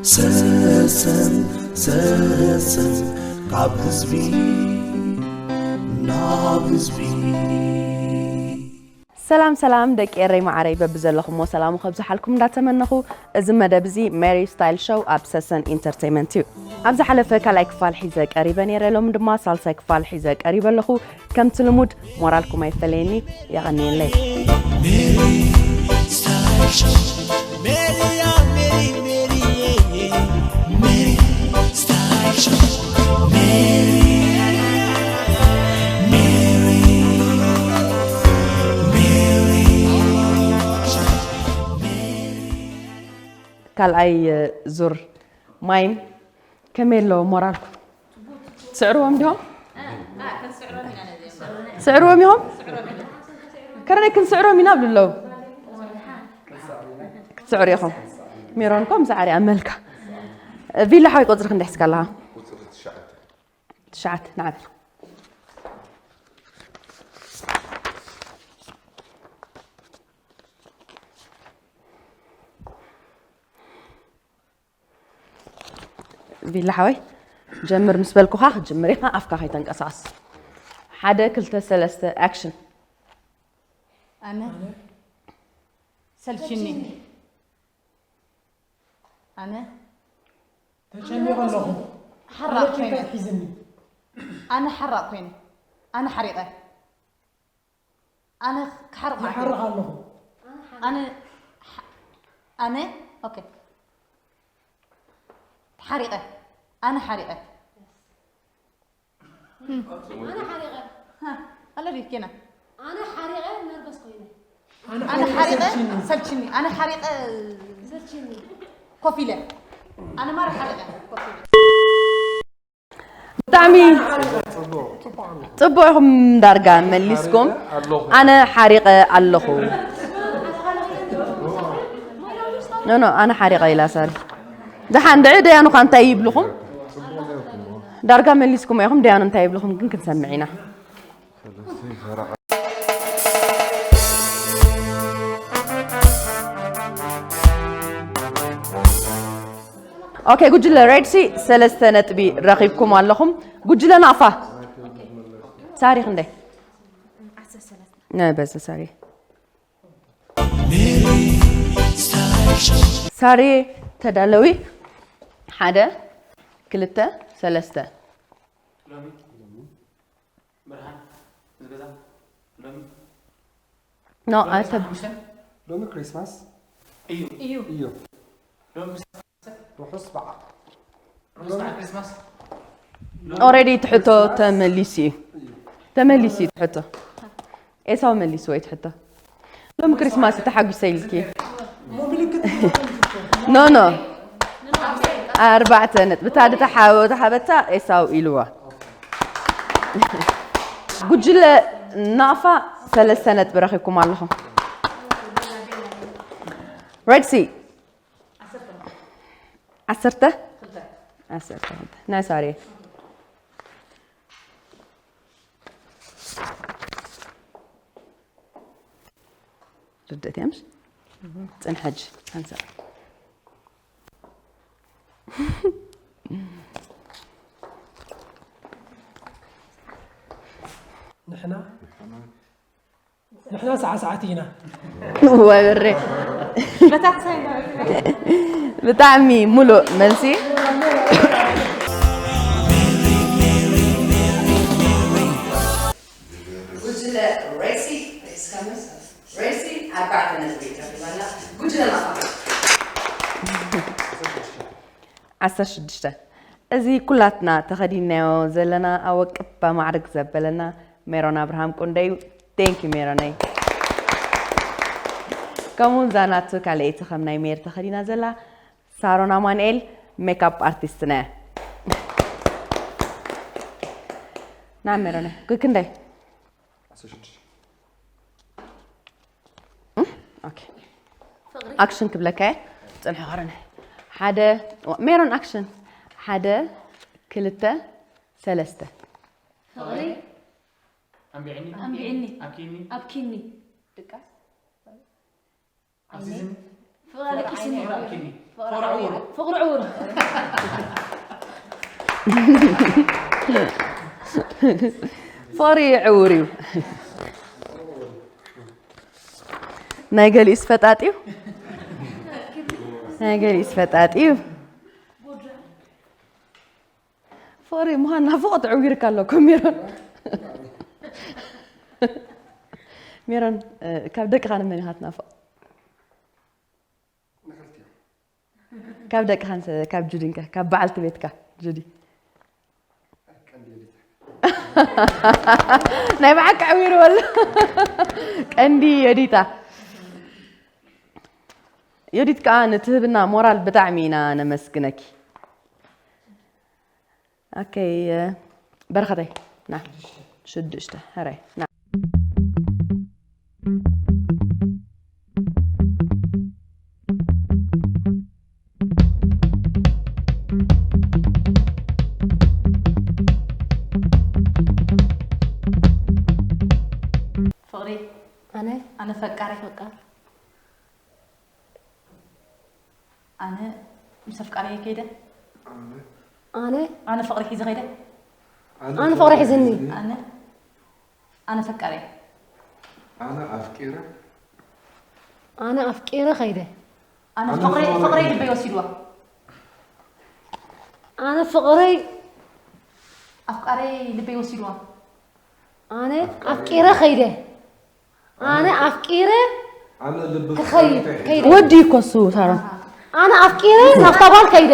ሰሰን ሰሰን ካብ ህዝቢ ናብ ህዝቢ። ሰላም ሰላም ደቂ ኤረይ መዓረይ፣ በብዘለኹሞ ሰላሙ ከብዝሓልኩም እንዳተመነኹ፣ እዚ መደብ እዚ ሜሪ ስታይል ሾው ኣብ ሰሰን ኢንተርቴይመንት እዩ። ኣብ ዝሓለፈ ካልኣይ ክፋል ሒዘ ቀሪበ ነይረ፣ ሎም ድማ ሳልሳይ ክፋል ሒዘ ቀሪበ ኣለኹ። ከምቲ ልሙድ ሞራልኩም ኣይፈለየኒ፣ የቐንየለይ። ካልኣይ ዙር ማይም ከመይ ኣሎ ሞራልኩም? ትስዕርዎም ዲኹም? ትስዕርዎም ኢኹም? ከረነ ክንስዕሮም ኢና ብሉ ኣለዉ። ክትስዕሩ ኢኹም። ሜሮን እኮ ምስ ዓርያ መልካ። ቪላ ሓወይ ቁጽሪ ክንደይ ሒዝካ ኣለኻ? ትሽዓተ ንዓበል። ቪላ ሓወይ ጀምር ምስ በልኩኻ ክትጅምር ኢኻ፣ ኣፍካ ከይተንቀሳቐስ። ሓደ ክልተ ሰለስተ ኣክሽን። ኣነ ሰልችኒ። ኣነ ተጨኒቐ ኣለኹ። ሓራቕ ኣነ ኮይነ። ጭንቀት ሒዝኒ። ኣነ ሓራቕ ኮይነ። ኣነ ሓሪቐ። ኣነ ክሓርቕ ማለት እዩ። ይሓርቕ ኣለኹ። ኣነ ሓ- ኣነ ኦኬ። ሓሪቐ። ኣነ ሓሪቐ። ኣነ ሓሪቐ። ሃ፣ ኣሎ ድዩ ኬና? ኣነ ሓሪቐ ነርቨስ ኮይነ። ኣነ ሓሪቐ ሰልችኒ። ኣነ ሓሪቐ ሰልችኒ። ኮፍ ኢለ። ኣነ ማር ሓሪቐ ኮፍ ኢለ። ብጣዕሚ ጽቡቕ ኢኹም ዳርጋ መሊስኩም። ኣነ ሓሪቐ ኣለኹ። ኖ ኖ፣ ኣነ ሓሪቐ ኢላ ሳሪ። ደሓን ድዒ ደያኑ ኸ እንታይ ይብልኹም? ዳርጋ መሊስኩም ኢኹም፣ ደያኑ እንታይ ይብልኹም ግን ክንሰምዕ ኢና። ኦኬ፣ ጉጅለ ሬድሲ ሰለስተ ነጥቢ ረኺብኩም ኣለኹም። ጉጅለ ናፋ ሳሪ ክንደይ? ናይ በዚ ሳሪ። ሳሪ ተዳለዊ። ሓደ፣ ክልተ፣ ሰለስተ። ብርሃን፣ እዚ ገዛ ሎሚ ኖ፣ ሎሚ ኣተ- ሓሙሽተ ሎሚ ክሪስማስ እዩ። እዩ። እዩ። ሎሚ ርሑስ በዓል። ርሑስ በዓል ክሪስማስ። ኦሬዲ ትሕቶ ተመሊሱ እዩ። እዩ። ተመሊሱ እዩ ትሕቶ። ኤሳው መሊሱ ወይ ትሕቶ። ሎም ክሪስማስ ተሓጒሰ ኢልኪ። ኖ ኖ። ኣርባዕተ ነጥቢ። እታ ድታ ሓወ- ተሓበታ ኤሳው ኢልዋ። ጉጅለ ናፋ ሰለስተ ነጥቢ ረኺብኩም ኣለኹም። ሬድሲ ዓሰርተ? ዓሰርተ ክልተ። ናይ ሳሪ። ርድእት እያ ምሽ? ጽንሐጅ ኣንሳ። ንሕና ንሕና ሰዓት ሰዓት ኢና። ወብሬ። ብጣዕሚ ሙሉእ መልሲ። ጉጅለ ሬሲ፣ ሬሲ ከመይ? ሬሲ ኣርባዕተ ነጥቢ ረኺባ ኣላ። ጉጅለ ናፋ። ዓሰርተ ሽዱሽተ። እዚ ኩላትና ተኸዲንናዮ ዘለና ኣብ ወቅብ ማዕርግ ዘበለና ሜሮን ኣብርሃም ቁንደዩ። Thank you ሜሮነይ። ከምኡ እዛ ናቱ ካልኣይቲ ከም ናይ ሜር ተኸዲና ዘላ ሳሮን ኣማንኤል ሜካፕ ኣርቲስትና እያ። ና ሜሮነይ፣ ክክንደይ? ዓሰርተ ሽዱሽተ። እም? ኦኬ። ፍቕሪ። ኣክሽን ክብለካ እየ። ጽንሒ ኸረነ። ሓደ፣ ዋ፣ ሜሮን ኣክሽን። ሓደ፣ ክልተ፣ ሰለስተ። ፍቕሪ። ኣንቢዕኒ። ኣንቢዕኒ። ኣብኪኒ። ኣብኪኒ። ድቃስ። ኣፍዚዝኒ። ፍቕሪ ኣለኪስኒ። ፍቕሪ ኣብኪኒ። ፍቕሪ ዕውር። ፍቕሪ ዕውር። ፍቕሪ ዕውር እዩ። ናይ ገሊኡስ ፈጣጥ እዩ። ናይ ገሊኡስ ፈጣጥ እዩ። ፍቕሪ ምዃን ናፍቖት ዕዊርካ ኣሎ እኮ ሜሮን። ሜሮን፣ እ፣ ካብ ደቅኻ ንመን ኢኻ ትናፍቕ? ካብ ደቅኻ ንሰ-፣ ካብ ጁዲንከ፣ ካብ በዓልቲ ቤትካ ጁዲ? ናይ ብሓቂ ዕዊርዎ ኣሎ። ቀንዲ ዮዲታ። ዮዲት ከኣ ንትህብና ሞራል ብጣዕሚ ኢና ነመስግነኪ። ኦኬ፣ እ፣ በረኸተይ፣ ና። ሽዱሽተ፣ ሕራይ፣ ና። ፍቕሪ፣ ኣነ ኣነ ፈቃሪ። ፈቃሪ። ኣነ ምስ ኣፍቃሪየ ከይደ። ኣነ ኣነ ፍቕሪ ሒዘ ከይደ። ኣነ ፍቕሪ ሒዝኒ። ኣነ ኣነ ፈቃሪ። ኣነ ኣፍቂረ። ኣነ ኣፍቂረ ከይደ። ኣነ ኣነ ፍቕሪ ፍቕሪ ፍቕሪ ልበይ ወሲድዋ። ኣነ ፍቕረይ ኣፍቃሪ ልበይ ወሲድዋ። ኣነ ኣፍቂረ ከይደ። ኣነ ኣፍቂረ ኣነ ልቢ ክኸይድ ከይደ። ወዲ እኮ እሱ ሳሮን። ኣነ ኣፍቂረ ናብታ ጓል ከይደ።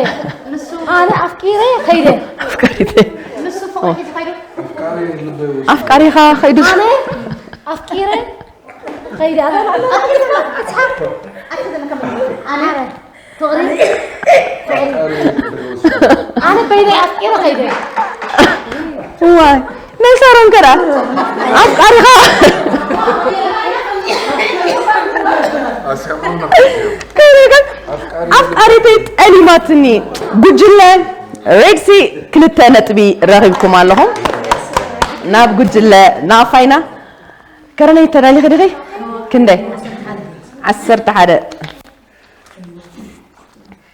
ኣነ ኣፍቂረ ከይደ። ኣፍቃሪተይ። ንሱ ፍቕሪ ሒዙ ከይዱ። ኣፍቃሪ ልበይ ወሲዱ። ኣፍቃሪኻ ከይዱ። ኣነ ኣፍቂረ ከይደ። ኣታ ኣታ ኣታ ኣታ ኣታ ኣታ ኣታ ኣታ ኣታ ፍቕሪ ኣነ በይነይ ኣፍቂረ ከይደ። እዋይ፣ ናይ ሳሮን ከ ደኣ ኣፍቃሪኻ ከይደ ከ ኣፍቃሪተይ ጠሊማትኒ። ጉጅለ ሬድሲ ክልተ ነጥቢ ረኺብኩም ኣለኹም። ናብ ጉጅለ ናፋይና። ከረነይ ተዳሊኺ ዲኺ? ክንደይ? ዓሰርተ ሓደ።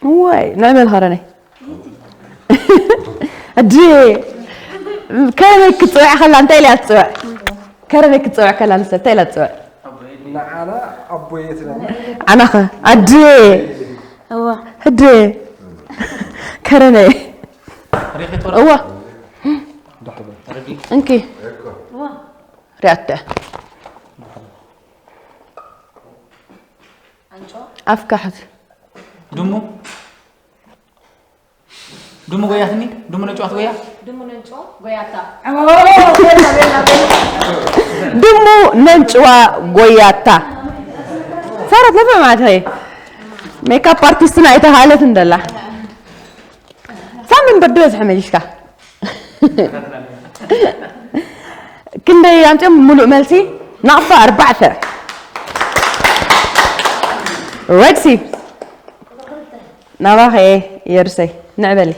እዋይ፣ ንዕበል ኸረነይ። ኣዲ፣ ከረነይ ክትፅውዕ ከላ እንታይ ኢላ ትፅውዕ? ከረነይ ክትፅውዕ ከላ ንሰብ እንታይ ኢላ ትፅውዕ? ንዓና ኣቦየ ትለና። ዓናኸ? ኣዲ። እዋ። ሕዲ። ከረነይ። ሪኺ ትወርቂ? እዋ። ዳሕበ። ርዲ። እንኪ። እዋ። ሪኣተ። ኣፍካሕት። ድሙ። ድሙ ጎያትኒ፣ ድሙ ነጭዋ ትጎያ። ድሙ ነንጭዋ ጎያታ። ድሙ ነንጭዋ ጎያታ። ሳሮት ነፈ ማለት ኸይ ሜካፕ ኣርቲስትና ኣይተኻለት እንደላ። ሳምን በዶ ዝበዝሐ መሊስካ። ክንደይ ኣምፅኦም? ምሉእ መልሲ ናቕፋ ኣርባዕተ። ሬድሲ ናባኸ እየ የርሰይ ንዕበሊ።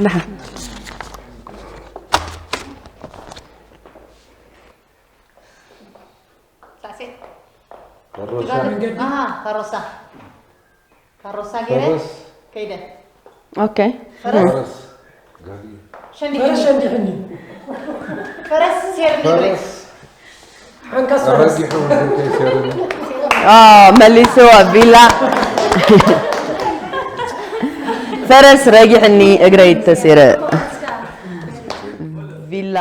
ደሓን። ሳዕሴ። ካሮሳ። ኣሃ፣ ካሮሳ። ካሮሳ ገይረ ፈረስ። ከይደ። ኦኬ። ፈረስ። ፈረስ። ጋሪ። ሸንዲሕኒ። ፈረስ ሸንዲሕኒ። ፈረስ ሴርኒ። ፈረስ። ሓንካስ ፈረስ። ረጊሑ እግረይ ሴርኒ። ኦ፣ መሊስዎ ቪላ። ፈረስ ረጊሕኒ እግረይ ተሴረ። ቪላ።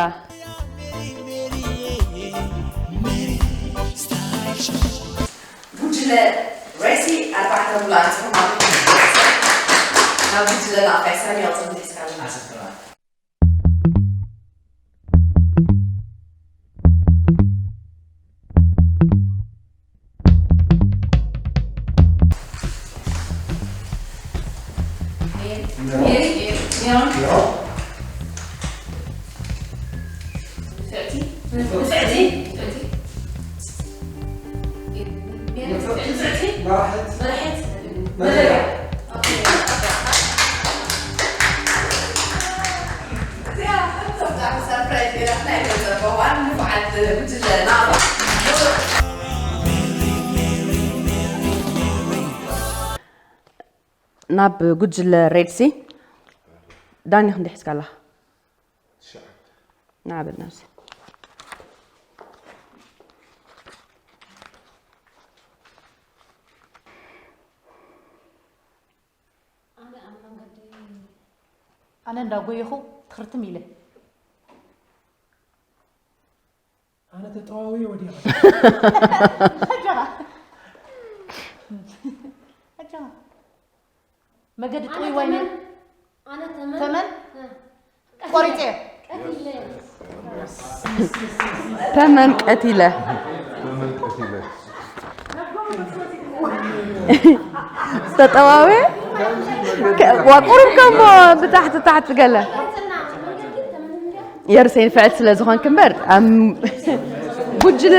ጉጅለ ሬሲ ኣርባዕተ ሙሉኣት ጽሑፋት ናብ ጉጅለ ናቕፋ ሰላም ያውጽእ። ኣብ ጉጅለ ሬድሲ ዳኒ ክንደይ ሒዝካ ኣለኻ? ንዓ በል ናብዚ። ኣነ እንዳጎየኹ ትኽርትም ኢለ። ኣነ ተጠዋውየ ወዲቐ። ኣጆኻ። ኣጆኻ። መገዲ ጥውይ ወይኒ። ኣነ ተመን። ተመን? እ። ቆሪፀ። ቀቲለ። ተመን ቀቲለ። ተመን ቀቲለ። ዝተጠዋወ? ከ-፣ ዋ፣ ቁሩብ ከሞ ብታሕቲ ታሕቲ ገለ። የርሰይ ንፍዕቲ ስለ ዝኾንክ እምበር፣ ኣም-፣ ጉጅለ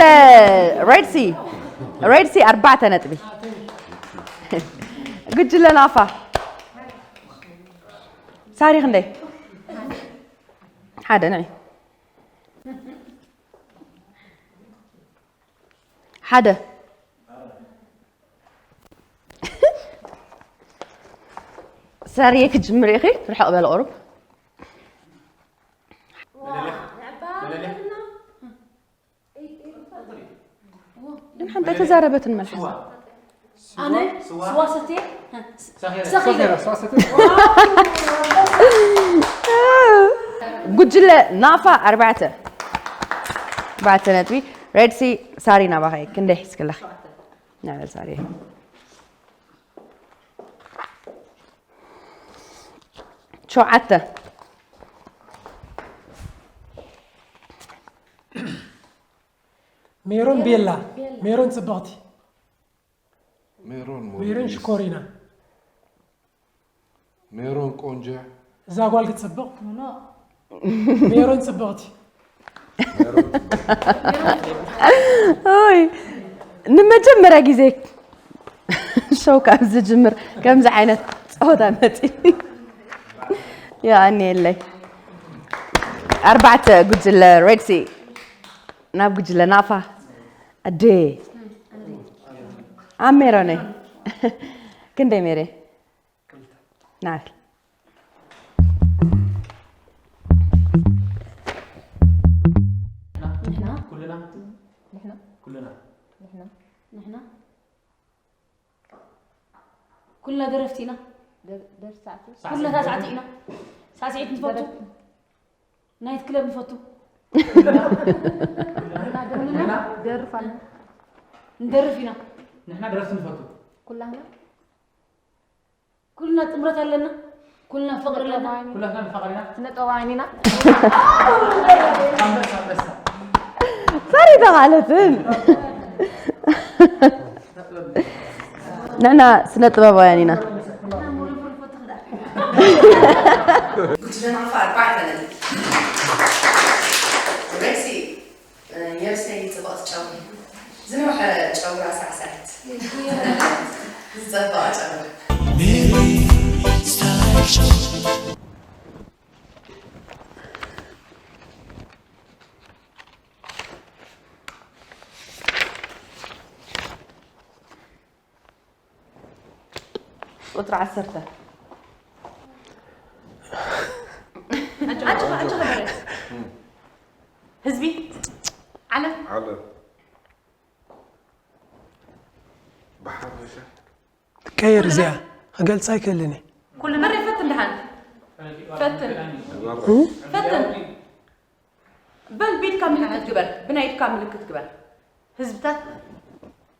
ሬድሲ፣ ሬድሲ ኣርባዕተ ነጥቢ። ጉጅለ ናፋ። ሳሪ ክንደይ? ሓደ ንዒ። ሓደ። ሳርየ ክጅምር ኢኺ፣ ርሕቕ በለ ቁሩብ። ግን ሓንቲ ኣይተዛረበትን መልሓስ። ኣነ ስዋ ሰትየ ሰኺረ። ጉጅለ ናፋ ኣርባዕተ። ኣርባዕተ ነጥቢ። ሬድሲ ሳሪ ናባኸ ክንደይ ሒዝክለኺ? ንዕበል ሳሪ። ሸውዓተ። ሜሮን ቤላ። ሜሮን ጽብቕቲ። ሜሮን ሜሮን ሞዴሊስት። ሽኮሪና። ሜሮን ቆንጆ። እዛ ጓል ክትጽብቕ። ኖ። ሜሮን ጽብቕቲ። ኦይ፣ ንመጀመርያ ግዜ ሾው ካብ ዝጅምር ከምዚ ዓይነት ጸወታ መጺ። የቐንየለይ። ኣርባዕተ ጉጅለ ሬድሲ ናብ ጉጅለ ናፋ። ኣደ። ኣብ ሜሮነይ። ክንደይ ሜሬ? ናት። ንሕና? ኩልና? ንሕና? ኩልና? ንሕና? ንሕና? ኩልና ደረፍቲ ኢና። ደ-፣ ደርፊ ሳዕስዒት? ኩልና ሳዕስዒት ኢና። ሳዕስዒት ንፈቱ። ደረፍቲ። ናይት ክለብ ንፈቱ። ንሕና ደርፍ ኣለና። ንደርፍ ኢና። ንሕና ደረፍቲ ንፈቱ። ኩላህና? ኩልና ጥምረት ኣለና። ኩልና ፍቕሪ ኣለና። ኩላትና ንፋቐር ኢና። ስነ ጥበባውያን ኢና። ሳሪ ተቓለትን። ንሕና ስነ ጥበባውያን ኢና። ጉጅለ ናፋ ኣርባዕተ ነጥቢ። ሬክሲ፣ የርሰይ ጽብቕቲ ጨጉሪ። ዝነውሐ ጨጉራ ሳዕሳዒት። ዝጸበቐ ጨጉራ። ቁጽሪ ዓሰርተ። ኣጆኻ፣ ኣጆኻ በረ። ህዝቢ ዓለም። ዓለም። ብሓፈሻ። ትቀየር እዚኣ፣ ክገልጻ ኣይክእልን እየ። ኩሉ መረ ፈትን ደሓን። ፈትን። እ? ፈትን። በል፣ ብኢድካ ምልክት ግበር፣ ብናይ ኢድካ ምልክት ግበር። ህዝብታት፣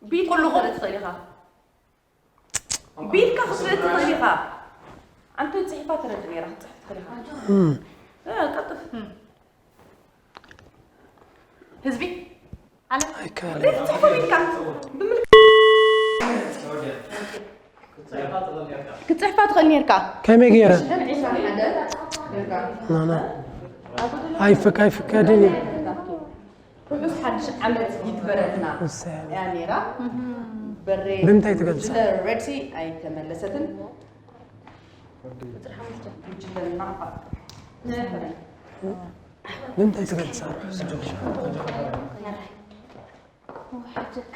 ብኢድካ ክትርኢ ትኽእል ኢኻ። ብኢድካ ክትርኢ ትኽእል ኢኻ። ኣንተ ጽሒፋ ትረድ ነይራ፣ ክትጽሕፍ ትኽእል ኢኻ። እም። እ፣ ቀልጥፍ። እም። ህዝቢ፣ ኣለ። ኣይከኣልን። ክትጽሕፎ ኢድካ። ብምልክት ክትጽሕፋ ትኽእል ነይርካ። ከመይ ገይረ? ና፣ ና። ኣይፍቅ-፣ ኣይፍቀድን እዩ። ርሑስ ሓድሽ ዓመት ይግበረልና። እሰይ። እያ ነይራ። በሬ ብምንታይ ትገልጻ? ጉጅለ ሬድሲ ኣይተመለሰትን። ጉጅለ ናፋ። ብምንታይ ትገልጻ? ርሑስ ሓድሽ ዓመት። ሓጀካ።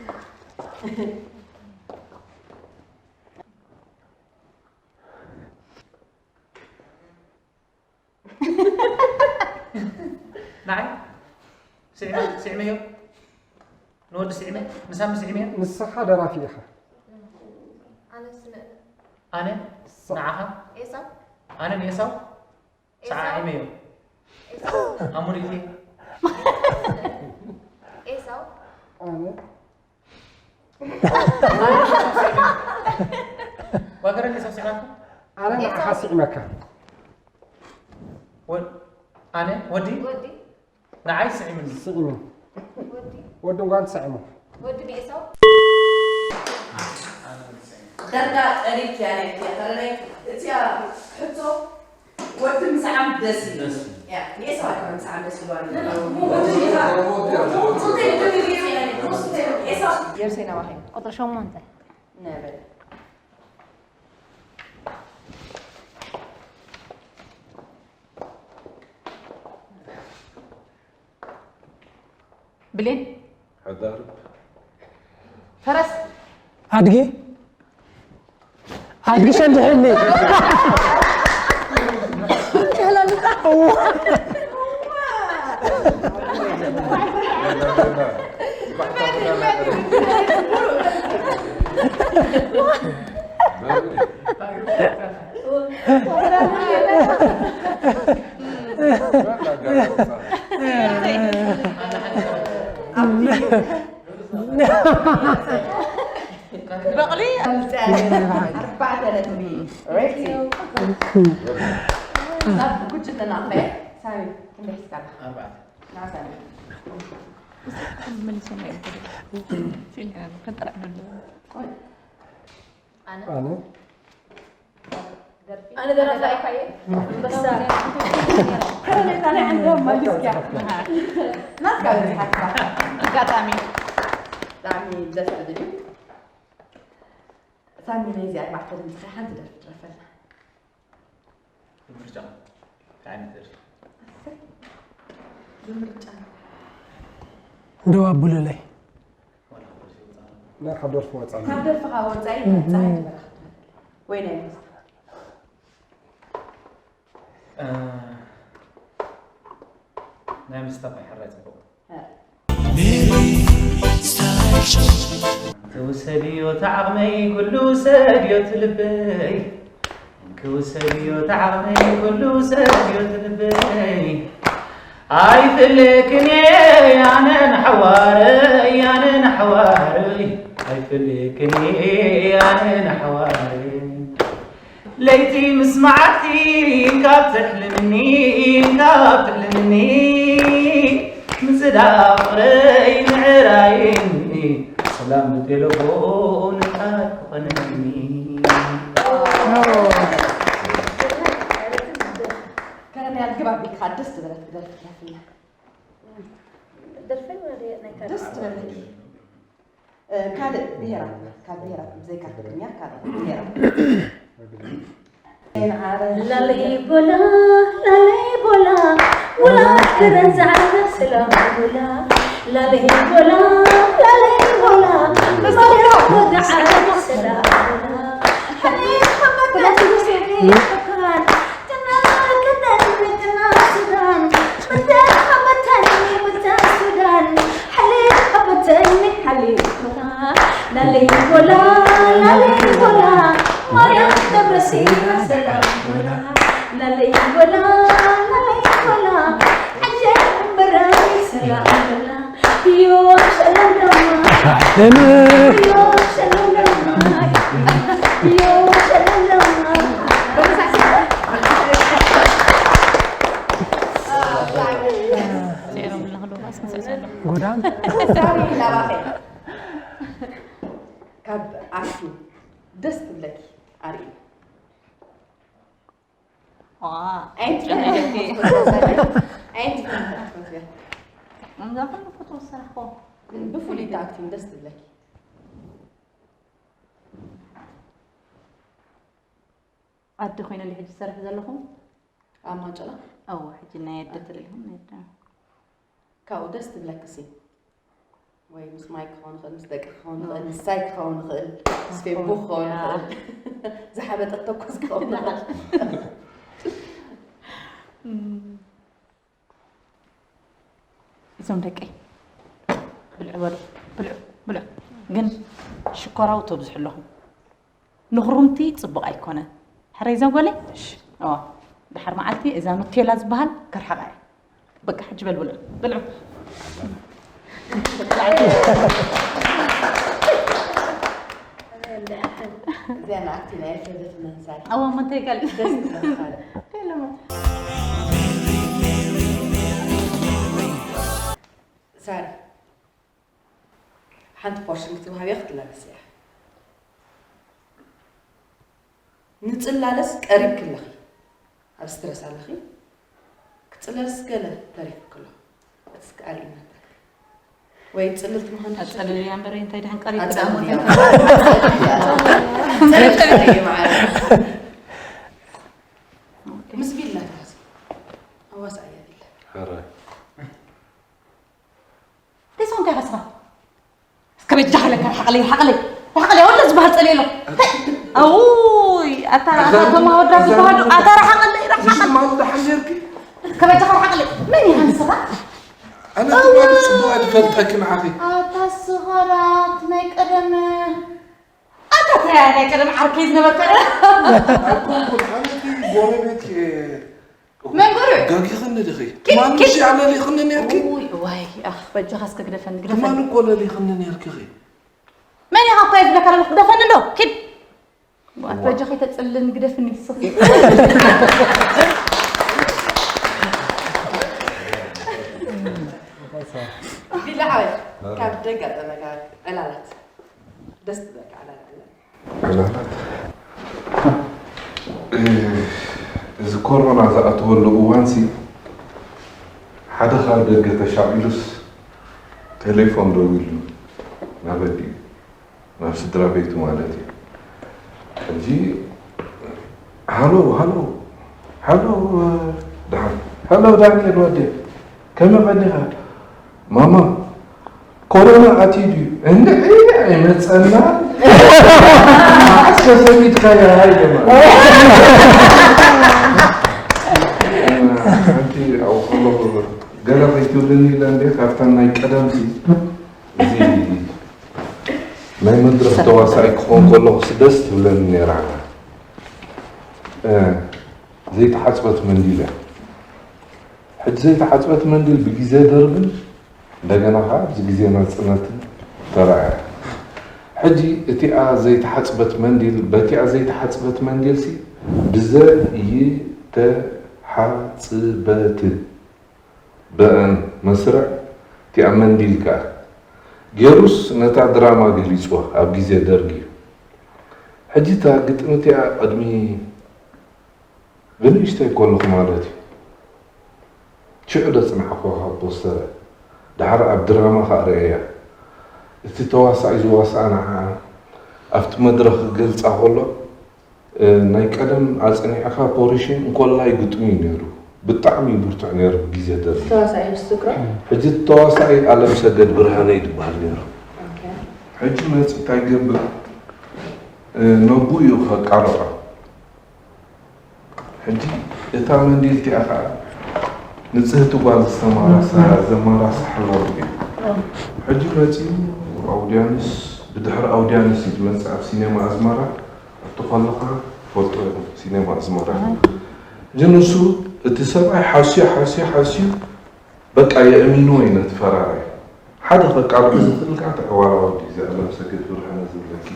ስዕመዮ። ንወዲ ስዕመ፣ ንሳሚ ስዕመዮ። ንስኻ ደራፊ ኢኻ። ኣነ ስምዕ። ኣነ ንዓኻ። ኤሳው። ኣነ ንኤሳው። ኤሳው። ሰዓዒመዮ። ኤሳው። ኣሙሪቴ። ኤሳው። ኣነ ዋገረኒ ሰብ ስዕመካ። ኣነ ንዓኻ ስዕመካ። ወ-፣ ኣነ ወዲ ወዲ ንዓይ ስዕምኒ። ስዕሚ። ወዲ ወዲ ጓል ስዕሙ። ወዲ ብኤሳው። ዳርጋ ቀሪብክያ ናይ እቲኣ ተረዳይ። እቲኣ ሕቶ ወዲ ምስዓም ደስ ይብል። ደስ ይብል። ያ፣ ንኤሳው ኣይኮነን ምስዓም ደስ ይብሎ ኣሎ። ወዲ ዲኻ? ጽቡቕ፣ ጽቡቕ፣ ጽቡቕ፣ ጽቡቕ፣ ጽቡቕ፣ ኤሳው። የርሴና ማኺ። ቁጽሪ ሸሞንተ። ነበረ። ብሌን። ሕዳርብ። ፈረስ። ኣድጊ። ኣድጊ ሸንድሕኒ። በቕሊ። ኣርባዕተ ነጥቢ። ሬቲ። ናብ ጉጅለና ክኸይድ። ሳሚ፣ ክንደይ ሒዝካ ኣለኻ? ኣርባዕተ። ንዓ ሳሚ። መሊሶም እዮም። ፊልም እዮም። ከንጠራዕ ነለዎ። ቆይ። ኣነ? ኣነ? ኣነ ደራፋይ እየ። ኣንበሳ። ከመይ ታዲያ ዕንዶ መሊስካ? ናትካ በዚሓትካ። ኣጋጣሚ። ብጣዕሚ ደስ ዝብል እዩ። ሳሚ፣ ናይዚ ኣርባዕተ ድምፅኻ ሓንቲ ደርፊ ድረፈልና። ብምርጫ። እንታይ ዓይነት ደርፊ? ብምርጫ። እንደው ኣቡሉለይ። ናይ ካብ ደርፊ ወፃኢ። ካብ ደርፍኻ ወፃኢ፣ ፀሓይ ትበራኽ። ወይ ናይ መስተ። እ፣ ናይ መስተ እኮ ይሕራይ ፅቡቕ። እ። ክውሰድዮ ተዓቕመይ ኩሉ ሰድዮ ትልበይ። ክውሰድዮ ተዓቕመይ ኩሉ ሰድዮ ትልበይ። ኣይፍለክን ኣነ ንሓዋረይ፣ ኣነ ንሓዋረይ። ኣይፍለክን ኣነ ንሓዋረይ። ለይቲ ምስ መዓልቲ ካብ ትሕልምኒ፣ ካብ ትሕልምኒ። ምጽዳቕ ፍቕረይ ምዕራይኒ፣ ሰላም ብቴሌፎን ቃል ክኾነኒ። ከረን ያልግባ ቢልካ ደስ ዝበለት ክደርፍ ያፍላ። ደርፈይ ወደ ናይ ደስ ትበለኪ። እ፣ ካልእ ብሄራት፣ ካብ ብሄራት ብዘይካ ትግርኛ፣ ካልእ ብሄራት። ላለይ ቦላ፣ ላለይ ቦላ፣ ወላ ክረን ዛዕባ ስለ ቦላ። ላለይ ቦላ፣ ላለይ ቦላ፣ መርያ ወደ ዓረብ ስለ ቦላ። ሕኔ ሓመድ ናትይ ሕኔ ሓካን፣ ጥና ከተን ጥና ሱዳን፣ ምተ ሓመተኒ ምተ ሱዳን። ሓሊብ ኣበተኒ ሓሊብ ቡና፣ ላለይ ቦላ፣ ላለይ ቦላ፣ ማርያም ደብረሲና ሰላም ቦላ፣ ላለይ ቦላ፣ ላለይ ቦላ፣ ዓጀብ እምበረይ ሰላም ቦላ፣ ዮ ሸለም ደማ፣ ዮ ሸለም ደማ፣ ዮ ሸለም ደማ። ጎዳም። ሳሚ ላባኸ። ካብ ኣክቲንግ ደስ ትብለኪ ኣርኢ። ዋ። ኣየንት ፊልም ትፈትያ? ኣየንት ፊልም ትፈትያ? እዛ ኩሉ ፍጡር ዝሰርሕዎ። ግን ብፍሉይ ኣክቲንግ ደስ ትብለኪ? ዓዲ ኮይነ ድየ ሕጂ ዝሰርሕ ዘለኹ? ኣብ ማጨላ? እወ፣ ሕጂ ናይ ኣደ ትርእይኹም፣ ናይ ኣደ። ካብኡ ደስ ትብለክሲ? ወይ ምስ ማይ ክኸውን ይኽእል፣ ምስ ደቂ ክኸውን ይኽእል፣ ምስ ሳይ ክኸውን ይኽእል፣ ምስ ፌቡ ክኸውን ይኽእል። ዝሓበጠት ተኮስ ክኸውን ይኽእል። እም። እዞም ደቀይ። ብልዑ በሉ፣ ብልዑ፣ ብልዑ። ግን ሽኮራዊ ተብዝሑ ኣለኹም። ንኽሩምቲ ጽቡቕ ኣይኮነን። ሕረይ ዘጎለ? እሺ። ኦ፣ ድሓር መዓልቲ እዛ ኑቴላ ዝበሃል ከርሓቓ እየ። በቃ፣ ሕጂ በል ብልዑ፣ ብልዑ። እዚኣ ንኣክቲ ናይ ፈዘት መንሳይ። ኣዋ፣ መን እንታይ ይጋል? ደስ ትብል። ቴለሞ። ሳሪ፣ ሓንቲ ፖርሽን ክትወሃብ እያ ክትላበስ እያ። ንጽላለስ ቀሪብኪ ኣለኺ። ኣብ ስትረስ ኣለኺ። ክጽለልስ ገለ ተሪፉኪ ኣሎ። እቲ እስከ ኣርእይና እታ። ወይ ጽልልቲ ምዃን ኣጸልልያ እምበር እንታይ ደሓን ቀሪብኪ ደኣ ኣጸልልያ። ጸልልቲ እየ መዓረ። ኦኬ። ምስ ቢላ ተሓዝ። ኣዋሳእያ ቢላ። ሕረ። እንታይ ሰው እንታይ ሓስባ? እስከ በጃ ሃለካ ርሓቕለይ፣ ርሓቕለይ፣ ርሓቕለይ፣ ወላ ዝበሃል ጸልየ ኣሎ። ኣውይ፣ ኣታ፣ ኣታ፣ ኣታ፣ ቶማ ወዳ ዝበሃሉ፣ ኣታ፣ ርሓቕለይ፣ ርሓቕለይ። ምሽ ማሉ ደሓን ኔርኪ? እስከ በጃ ርሓቕለይ። መን ኢኻ ንስኻ? ኣነ ትማሊ ጽቡቕ ኣይፈልጠኪ ንዓኺ። ኣታ ስኸራት ናይ ቀደም። ኣታ፣ ተያ ናይ ቀደም ዓርከይ ዝነበርካ። ኣይኮንኩን፣ ኣነ እቲ ጎረቤት እየ። መን ጎረቤት? ጋጊኽኒ ዲኺ? ኪድ፣ ትማሊ ኪድ። ምሽ ኣለሊኽኒ ኔርኪ? ውይ፣ ዋይ፣ ኣኽ፣ በጃኻ እስከ ግደፈኒ፣ ግደፈኒ። ትማሊ እኮ ለሊኽኒ ኔርኪ ኺ። መን ኢኻ እኮ እየ ዝብለካ ዘለኹ? ግደፈኒ እንዶ፣ ኪድ። ዋት፣ ዋ። በጃኻ ኣይተጽልለኒ፣ ግደፍኒ ንስኺ። ቢላ ሓወይ፣ ካብ ደገ ኣጠመቃ ዕላላት ደስ ትብለካ ዕላል ኣለ? ዕላላት? እ፣ እዚ ኮሮና ዝኣተወሉ እዋንሲ ሓደ ካብ ደገ ተሻቒሉስ ቴሌፎን ደዊሉ ናብ ኣዲኡ፣ ናብ ስድራ ቤቱ ማለት እዩ። ሕጂ፣ ሃሎ፣ ሃሎ፣ ሃሎ፣ ደሓን፣ ሃሎ፣ ዳንኤል ወደይ፣ ከመይ ቀኒኻ? ማማ፣ ኮሮና ኣትዩ ድዩ? እንድዒ፣ ኣይመጸና። መዓስ ከሰሚትካያ? ሃይ፣ ደማ። ሓንቲ ኣብኡ ከለኹ ገለ ከይትብልኒ ኢለ እንዴ፣ ካብተን ናይ ቀደምሲ፣ እዚ ናይ መድረኽ ተዋሳኢ ክኾን ከለኹስ ደስ ትብለኒ ነይራ። እ፣ ዘይተሓጽበት መንዲል እያ። ሕጂ ዘይተሓጽበት መንዲል ብግዜ ደርግን እንደገና ኸዓ ኣብዚ ግዜ ናጽነትን ተራእያ። ሕጂ እቲኣ ዘይተሓጽበት መንዲል፣ በቲኣ ዘይተሓጽበት መንዲልሲ ብዘይተሓጽበት በአን መስርዕ እቲኣ መንዲል ከኣ ገይሩስ ነታ ድራማ ገሊጽዋ ኣብ ግዜ ደርጊ። ሕጂ እታ ግጥሚ እቲኣ ቅድሚ ብንእሽተይ ከለኹ ማለት እዩ። ሽዑ ዘጽናዕኩዋ ካብ ፖስተር። ደሓር ኣብ ድራማ ከኣ ርእየያ። እቲ ተዋሳኣይ ዝዋስኣ ንዓኣ ኣብቲ መድረኽ ክገልጻ ከሎ፣ እ፣ ናይ ቀደም ኣጽኒዕካ ፖርሽን እንኮላይ ግጥሚ እዩ ነይሩ። ብጣዕሚ ብርቱዕ ነይሩ ብግዜ ደርጊ። ተዋሳኣይ ምስ ትዝክሮ? ሕጂ እቲ ተዋሳኣይ ኣለምሰገድ ብርሃነ እዩ ዝበሃል ነይሩ። ኦኬ። ሕጂ መጺኡ እንታይ ይገብር? እ፣ ነብኡ እዩ ከቃልዖ። ሕጂ እታ መንዲል እቲኣ ኸዓ ንጽህቲ ጓል ዝተማራሳ-፣ ዘማራስሓ ነሩ እዩ። ሕጂ መጺኡ ኣውድያንስ፣ ብድሕሪ ኣውድያንስ እዩ ዝመጽእ ኣብ ሲኔማ ኣዝመራ፣ ኣብቲ ከለኻ ትፈልጦ ኢኹም ሲኔማ ኣዝመራ። ሕጂ ንሱ እቲ ሰብኣይ ሓስዩ፣ ሓስዩ፣ ሓስዩ፣ በቃ የእሚንዎ እዩ ነቲ ፈራራይ። ሓደ ከቃልዖ ዝኽእል ከዓ እቲ ዕዋላ ወዲ እዚ ኣለምሰገድ ብርሃነ ዝብለኪ።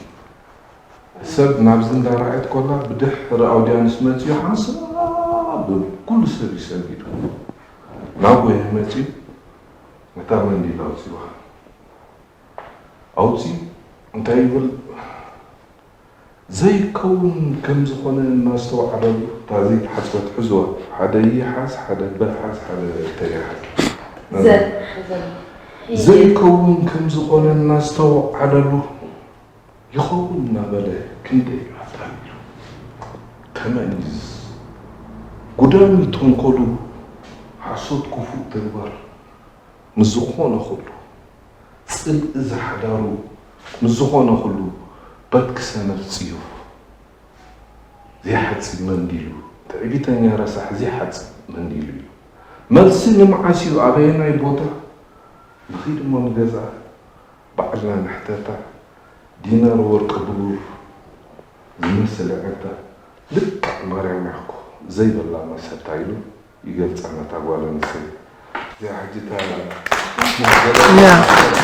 ሰብ ናብዚ እንዳረኣየት ኮላ ብድሕሪ ኣውድያንስ መጺኡ ሓንሳብ በሉ። ኩሉ ሰብ እዩ ሰጊዱ። ናብ ጎየ መጺኡ ነታ መንዲል ኣውጺዋ። ኣውጺኡ እንታይ ይብል? ዘይከውን ከም ዝኾነ እናስተውዓለሉ፣ እታ ዘይተሓጽበት ሕዝዋ፣ ሓደ ይሓዝ፣ ሓደ በልሓዝ፣ ሓደ ተይሓዝ። ዘ-፣ ዘ-፣ ዘይከውን ከም ዝኾነ እናስተውዓለሉ፣ ይኸውን እናበለ ክንደይ ኣታሊሉ። ተመኒዝ፣ ጉዳሚ ተንኮሉ፣ ሓሶት ክፉእ ተግባር፣ ምስ ዝኾነ ኩሉ ጽልኢ ዝሓዳሩ፣ ምስ ዝኾነ ኩሉ በትኪ ሰነፍ ጽዩፍ። ዘይሓጽብ መንዲሉ፣ ትዕቢተኛ ረሳሕ ዘይሓጽብ መንዲሉ እዩ። መልሲ ንመዓስ እዩ? ኣበየናይ ቦታ? ንኺድ እሞ ንገዛ፣ ባዕልና ንሕተታ። ዲናር ወርቂ ብሩር ዝመስል ኣዒንታ፣ ልክዕ ማርያም ያኮ ዘይብላ መሰታ ኢሉ ይገልጻ ነታ ጓል ኣንስተይቲ። እዚኣ ሕጂ እታ ያ